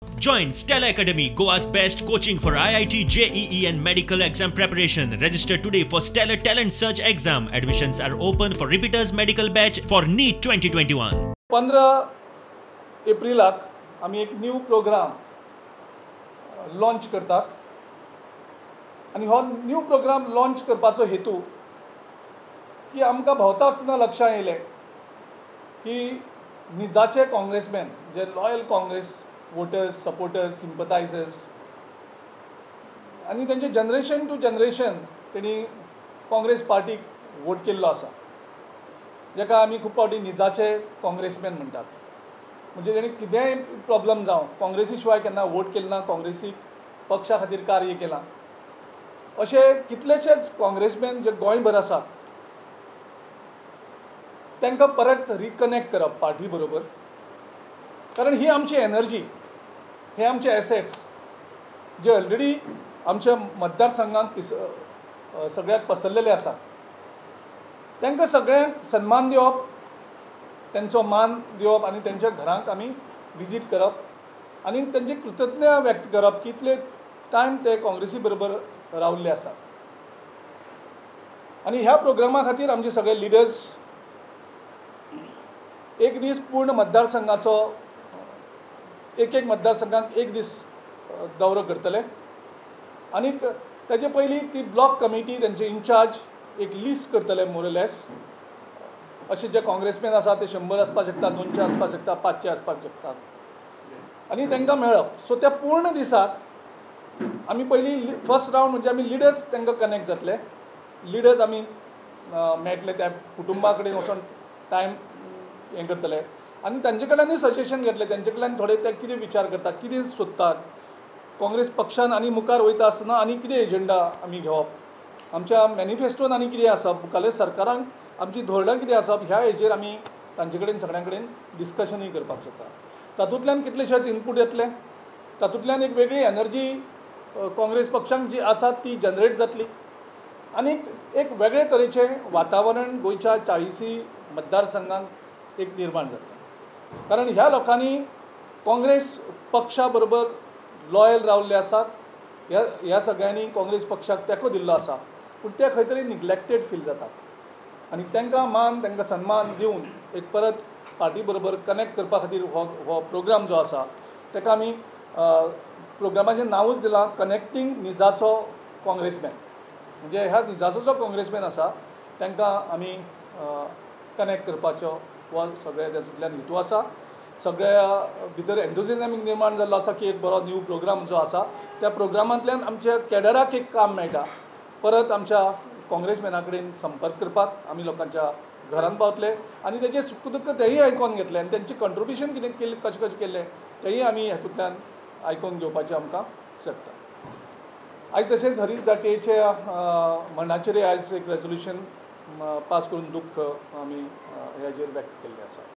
Join Stella Academy, Goa's best coaching for IIT, JEE and medical exam preparation. Register today for Stellar Talent Search exam. Admissions are open for repeaters medical batch for NEET 2021. 15 एप्रिलाक आमी एक new program launch करतात आनी हो new program launch करपाचो हेतू की आमकां भोंवता आसतना लक्षांत येयलें की निजाचे काँग्रेसमॅन जे loyal Congress voters, supporters, sympathisers आनी तेंचे जनरेशन टू जनरेशन तेणी काँग्रेस पार्टीक वोट केल्लो आसा, जाका आमी खूब फावटी निजाचे काँग्रेसमॅन म्हणटात. म्हणजे तेणी कितेंय प्रॉब्लम जावं काँग्रेसी शिवाय केन्ना वोट केले ना, काँग्रेसी पक्षा खातीर कार्य केलां. अशे कितलेशेच काँग्रेसमॅन जे गोंयभर आसात तांकां परत रिकनेक्ट करप पार्टी बरोबर, कारण ही आमची एनर्जी, हे आमचे एसेट्स जे ऑलरेडी आमच्या मतदारसंघांत सगळ्याक पसरलेले आसात, तांकां सगळ्यांक सन्मान दिवप, तांचो मान दिवप आनी तांच्या घरांक आमी विजीट करप आनी तांची कृतज्ञता व्यक्त करप की इतले टायम ते काँग्रेसी बरोबर रावल्ले आसात. आनी ह्या प्रोग्रामा खातीर आमचे सगळे लिडर्स एक दीस पूर्ण मतदारसंघाचो एक एक मतदारसंघाक एक दीस दौरो करतले आनी ताजे पयलीं ती ब्लॉक कमिटी तांचे इन्चार्ज एक लिस्ट करतले मोरलेस अशे जे काँग्रेसमॅन आसा ते 100 आसपाक शकता, 200 आसपाक शकता, 500 आसपाक शकतात आनी तांकां मेळप. सो त्या पूर्ण दिसाक आमी पयलीं फर्स्ट रावंड म्हणजे आमी लिडर्स तांकां कनेक्ट जातले, लिडर्स आमी मेळटले, त्या कुटुंबा कडेन वचोन टायम हें करतले आनी तांचे कडल्यानूय सजेशन घेतले, तांचे कडल्यान थोडे ते कितें विचार करतात, कितें सोदतात काँग्रेस पक्षान आनी मुखार वयता आसतना आनी कितें एजेंडा आमी घेवप, आमच्या मॅनिफेस्टोन आनी कितें आसप, मुखाल्ल्या सरकारान आमची धोरणां कितें आसप, ह्या हेजेर आमी तांचे कडेन सगळ्यां कडेन डिस्कशनूय करपाक सोदता. तातूंतल्यान कितलेशेच इनपूट येतले, तातूंतल्यान एक वेगळी एनर्जी काँग्रेस पक्षांक जी आसा ती जनरेट जातली आनी एक वेगळे तरेचें वातावरण गोंयच्या 40 मतदारसंघांक एक निर्माण जातलें. कारण ह्या लोकांनी काँग्रेस पक्षा बरोबर लॉयल रावल्ले आसात, ह्या सगळ्यांनी काँग्रेस पक्षाक तेंको दिल्लो आसा, पूण ते खंय तरी निग्लेक्टेड फील जातात आनी तांकां मान, तांकां सन्मान दिवन एक परत पार्टी बरोबर कनेक्ट करपा खातीर हो प्रोग्राम जो आसा ताका आमी प्रोग्रामाचें नांवूच दिलां कनेक्टींग निजाचो काँग्रेसमॅन. म्हणजे ह्या निजाचो जो काँग्रेसमॅन आसा तांकां आमी कनेक्ट करपाचो हो सगळ्या तातूंतल्यान हेतू आसा. सगळ्या भितर एन्थुजियाझम निर्माण जाल्लो आसा की एक बरो न्यू प्रोग्राम जो आसा त्या प्रोग्रामांतल्यान आमच्या कॅडराक एक काम मेळटा, परत आमच्या काँग्रेसमॅना कडेन संपर्क करपाक आमी लोकांच्या घरान पावतले आनी तेजें सुख दुख्ख तेंय आयकोन घेतलें आनी तेंचें कंट्रिब्युशन कितें केलें, कशें कशें केल्लें तेंय आमी हातूंतल्यान आयकोन घेवपाचें आमकां शकता. आयज तशेंच हरीश झांट्येच्या मरणाचेरय आयज एक रेजोल्युशन पास करून दुख्ख आमी हेजेर व्यक्त केल्लें आसा.